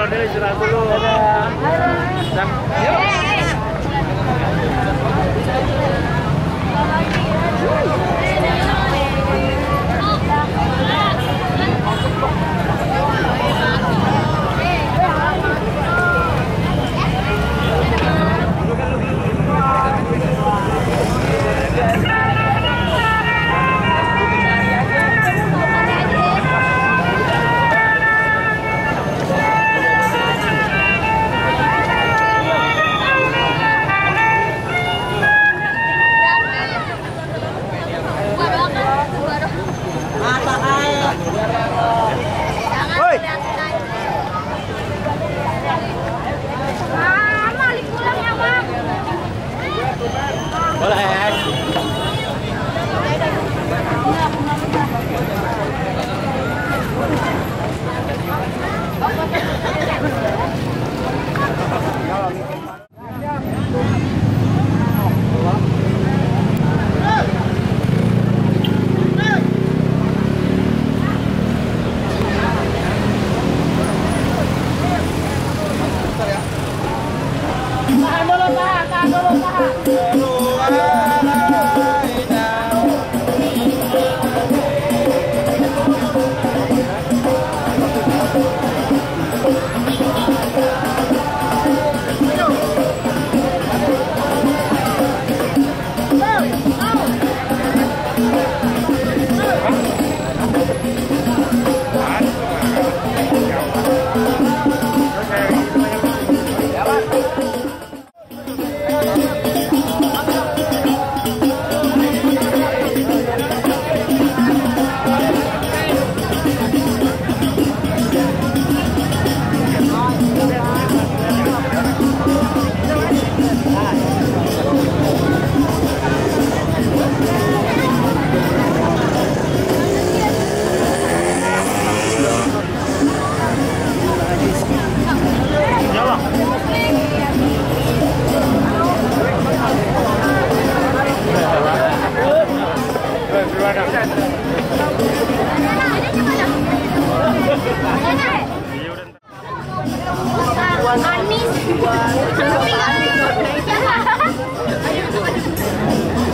Dia istirahat dulu. Dan yuk.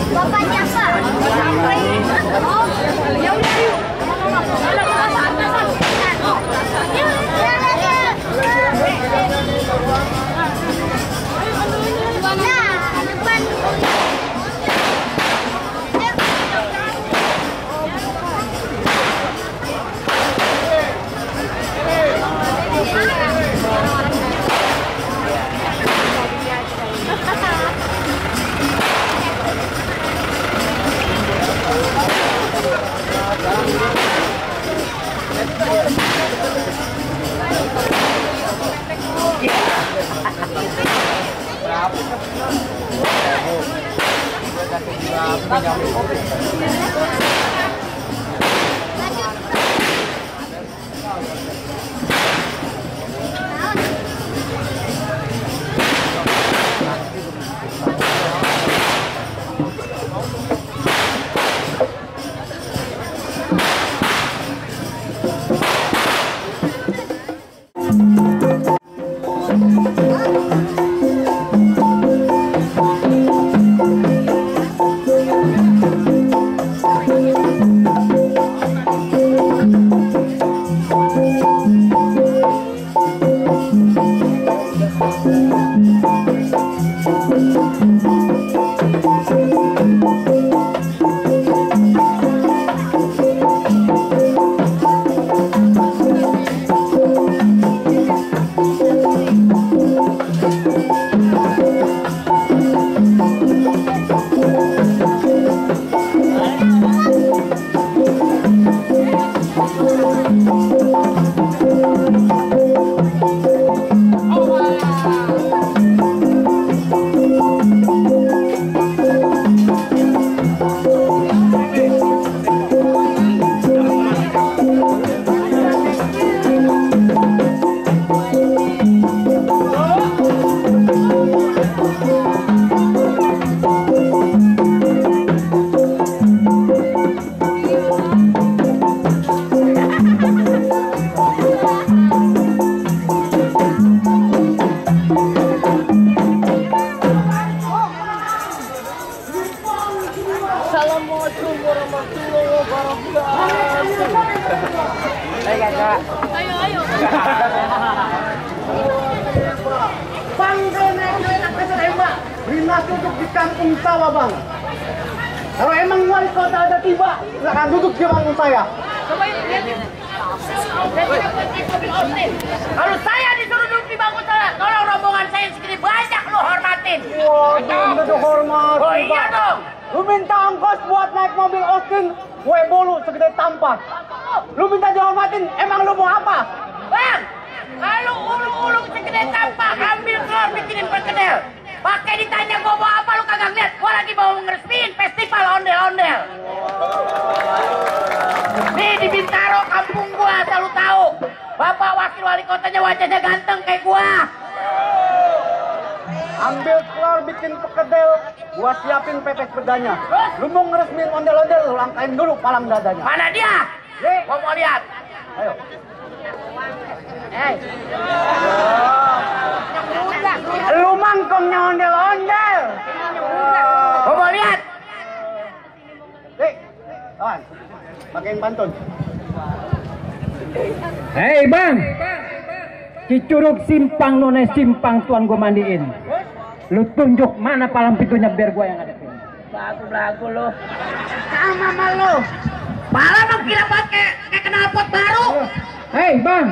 Bapaknya apa? Ya udah yuk. Kak. Ayo. Bang, enak kasih tembak. Dinas duduk di kampung sawah, Bang. Kalau emang wali kota ada tiba, silahkan duduk di kampung saya. Kalau saya disuruh duduk di bangku saya, tolong rombongan saya segini banyak lo hormatin. Wah, udah hormat. Oh iya dong. Lu minta ongkos buat naik mobil Austin, gue bolu segede tampah. Lu minta dihormatin, emang lu mau apa? Bang, kalau ulung-ulung segede tampah, ambil telur bikinin perkedel. Pakai ditanya gua mau apa, lu kagak lihat. Gua lagi mau ngeresmiin festival ondel-ondel. Nih di Bintaro kampung gua, asal lu tahu. Bapak wakil wali kotanya wajahnya ganteng kayak gua. Ambil telur bikin perkedel, gua siapin pepes pedanya. Lu mau ngeresmiin ondel-ondel, lu langkain dulu palang dadanya. Mana dia? Gua mau lihat. Ayo. Lu mangkongnya ondel-ondel. Gua mau lihat. Kawan, pakein pantun. Hei bang, Cicurug simpang nona simpang tuan gua mandiin. Lu tunjuk mana palang pintunya biar gua yang ngadepin. Belagu lu. Sama sama lu. Pala mah gila banget kayak knalpot baru. Hei bang,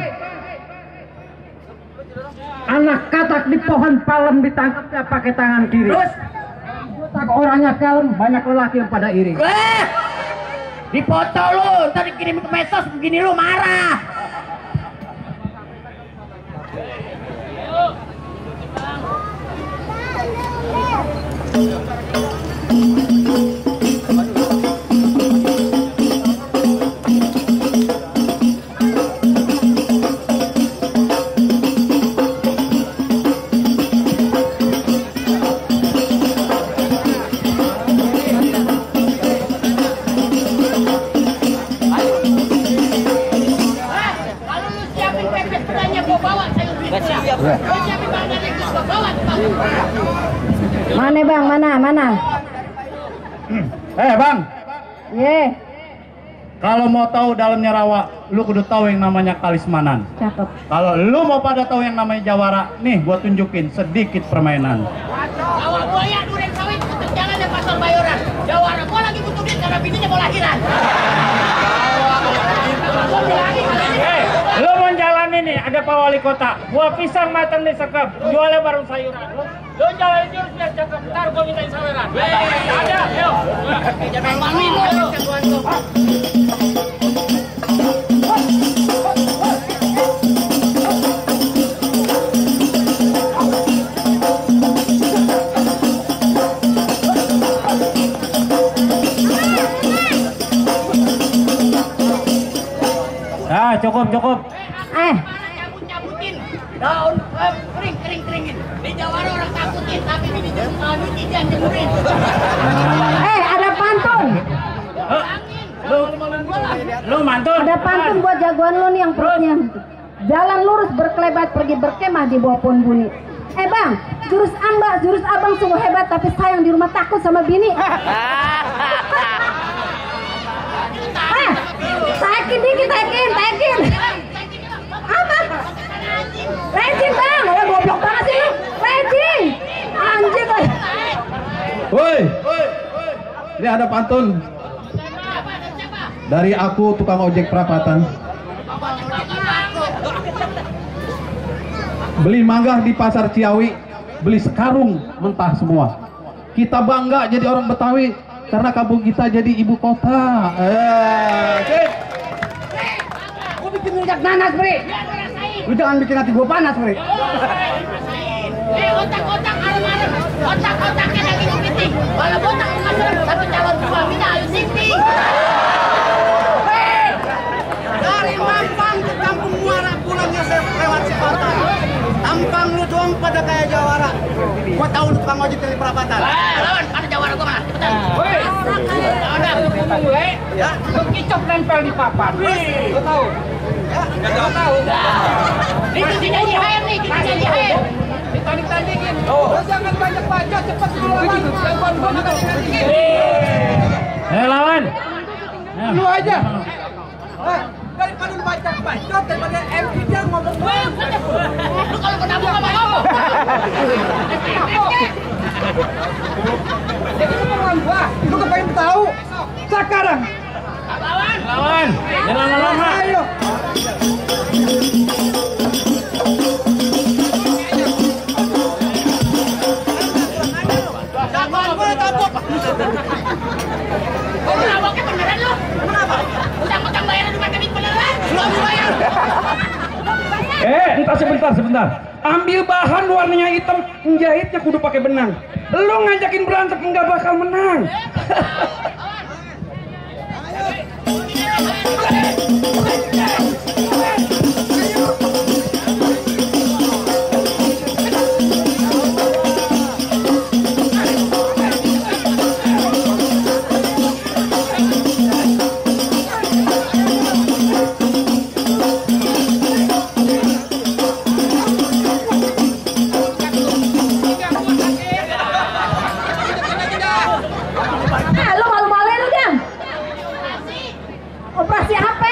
anak katak di pohon palem ditangkapnya pakai tangan kiri. Terus tak orangnya kalem, banyak lelaki yang pada iri. dipoto lu, ntar dikirim ke medsos begini lu marah. Mana bang, mana? Bang, Ye, kalau mau tahu dalamnya rawa, lu kudu tahu yang namanya Kalismanan. cakep. Kalau lu mau pada tahu yang namanya Jawara, nih gua tunjukin sedikit permainan. Awal buaya duren sawit putus jalan dan pasar Bayoran. Jawara gua lagi butuh duit karena bininya mau lahiran. Lu mau jalan ini, ada Pak Wali Kota. Buah pisang matang disekap, jualnya baru sayuran. Lu jalan jurus biar cakep, ntar gua mintain saweran. Ada, yuk. Jangan malu lu. Cukup. Cabut-cabutin daun kering-keringin. Di Jawara orang takutin, tapi bini dia jemurin. Ada pantun. Lu mantun. Ada pantun buat jagoan lo nih yang perutnya. Jalan lurus berkelebat pergi berkemah di bawah pohon buni. Bang, jurus abang sungguh hebat, tapi sayang di rumah takut sama bini. Taikin dikit, taikin. Apa? Rejim bang, ya goblok banget sih lu. Rejim, anjing. Woi, ini ada pantun dari aku tukang ojek perapatan. Beli mangga di pasar Ciawi, beli sekarung mentah semua. Kita bangga jadi orang Betawi karena kampung kita jadi ibu kota. Gua bikin minyak nanas, Bre. Lu jangan bikin hati gua panas, Bre. Otak-otak arem-arem. Otak-otaknya lagi ngepiting. Kalau botak kasar, tapi calon suaminya Ayu Siti. Dari Mampang ke Kampung Muara pulangnya saya lewat Cipatat. Tampang lu doang pada kayak Jawara. Gua tahu lu tukang ojek dari perapatan. Lawan, pada Jawara gua mana? Cepetan. Ya, kicok nempel di papan. Lu tahu? Ya, Gak tahu. Itu si Janji Hair nih, kita Janji Hair. Ditanding-tandingin. Jangan banyak baca, cepat lawan. Lawan. lu aja. Dari daripada lu bacot daripada MC dia ngomong. Lu kalau kena buka sama ngomong. Lu kepengen tahu? Sekarang. Lawan. Jangan lama-lama. Ayo. Naboknya beneran lu? Kenapa? Utang-utang bayaran lu pakai duit beneran? Belum dibayar. Sebentar. Ambil bahan warnanya hitam, menjahitnya kudu pakai benang. Lu ngajakin berantem nggak bakal menang. Lu malu-maluin lu, Jam. Operasi HP.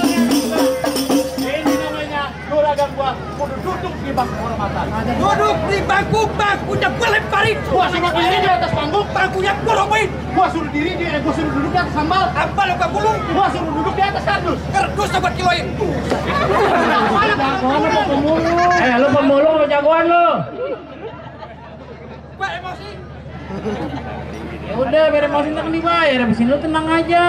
Ini namanya juragan gua kudu duduk di bangku kehormatan. Duduk di bangkunya gue lemparin. Gua suruh diri di atas panggung, Bangkunya gue robohin. gua suruh duduk di atas sambal, Apa lu gak gulung? gua suruh duduk di atas kardus. Kerdus coba kiloin. Lu pemulung lu jagoan lu. Pak emosi. Ya udah, biar emosi ntar dibayar. Habis ini lu tenang aja.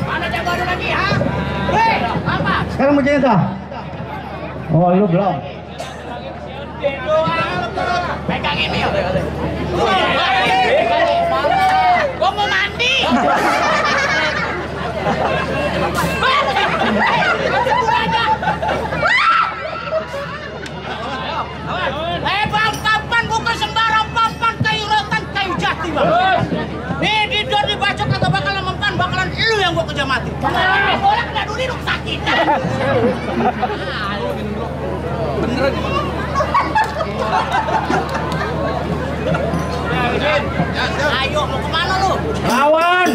Mana jagoan lu lagi, ha? Hei, apa? Sekarang mau jadi Oh, lu belum. Pegang ini ya. Gua mau mandi. Bang, papan bukan sembarang papan, kayu rotan, kayu jati bang. Nih di dor dibacok kagak bakalan mempan, bakalan lu yang gua kerja mati. Bola kena duri lu sakit. Ayo mau kemana lu? Lawan.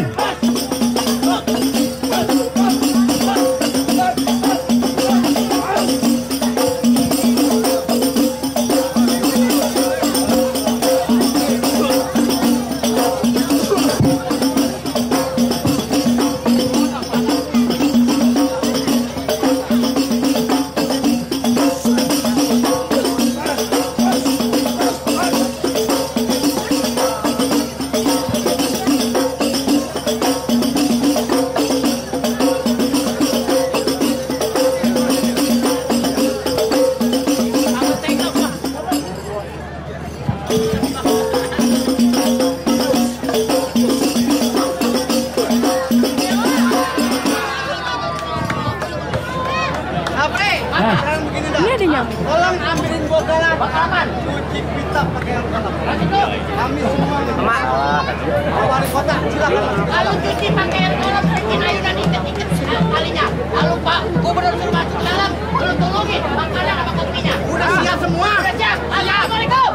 Sekarang begini dah. Iya ada nyamuk. Tolong ambilin bokalan. Bakalan. Cuci pita pakai air kolam. Kami semua. Pak Wali Kota, silakan. Kalau cuci pakai air kolam, bikin ayunan ikat-ikat sekalinya. Lalu Pak Gubernur suruh masuk ke dalam, lu tolongin makanan sama kopinya. Udah siap semua. Udah siap. Assalamualaikum.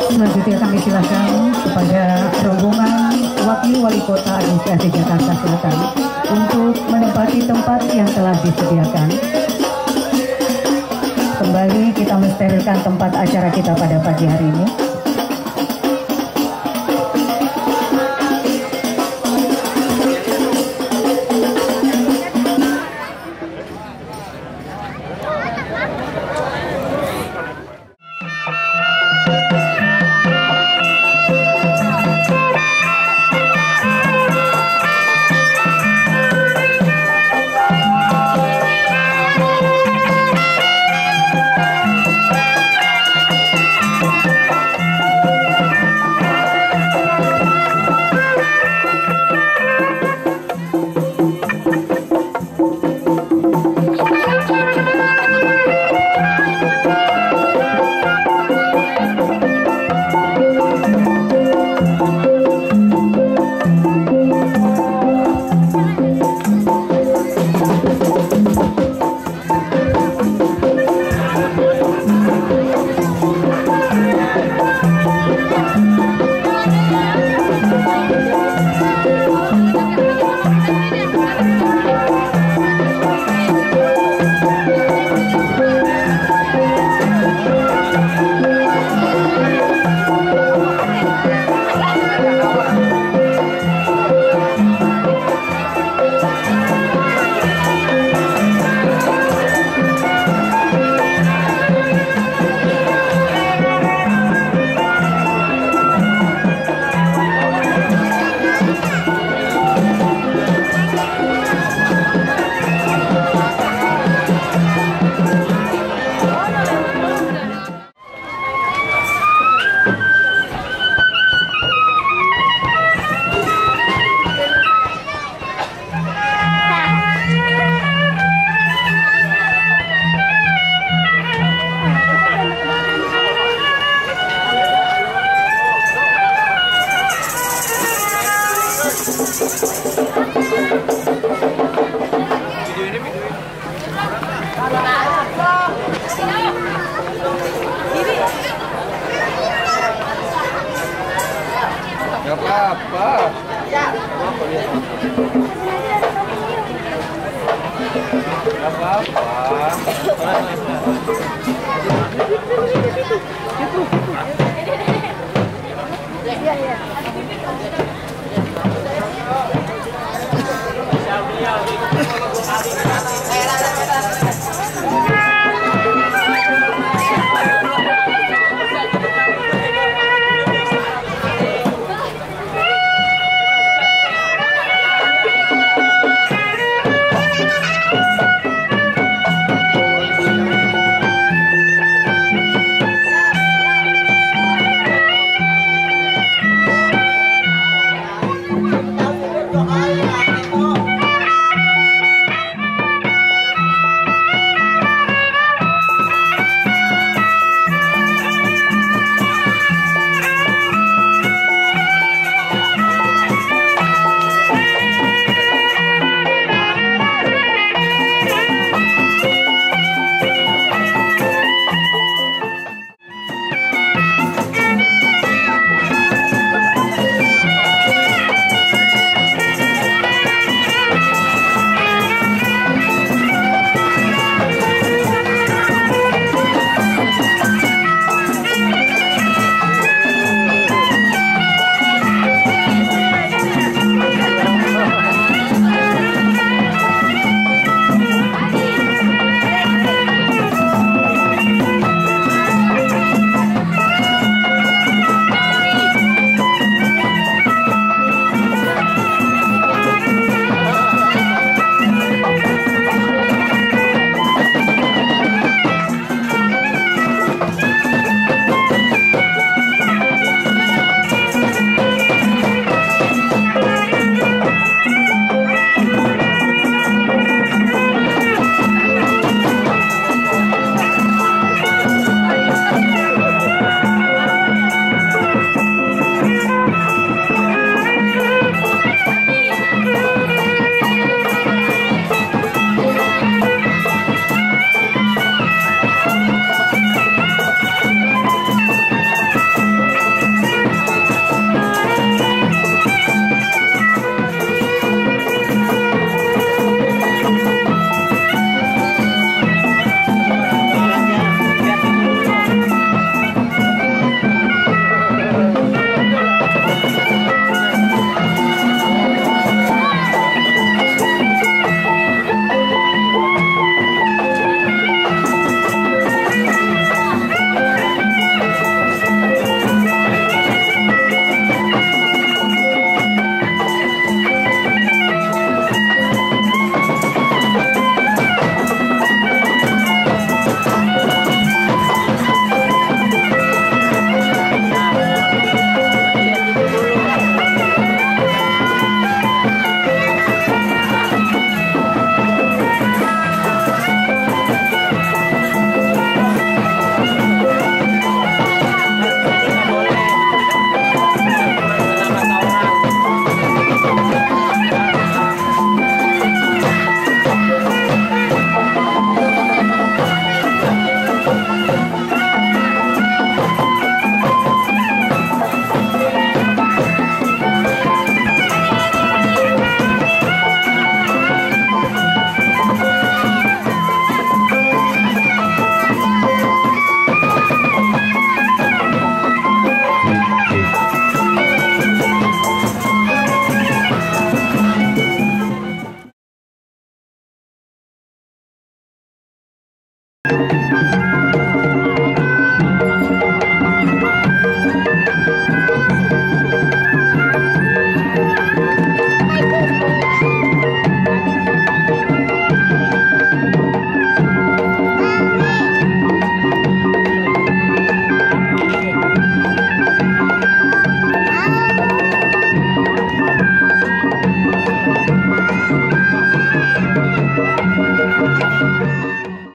Selanjutnya kami silakan kepada rombongan Wakil Wali Kota Administrasi Jakarta Selatan untuk menempati tempat yang telah disediakan. Kembali kita mensterilkan tempat acara kita pada pagi hari ini.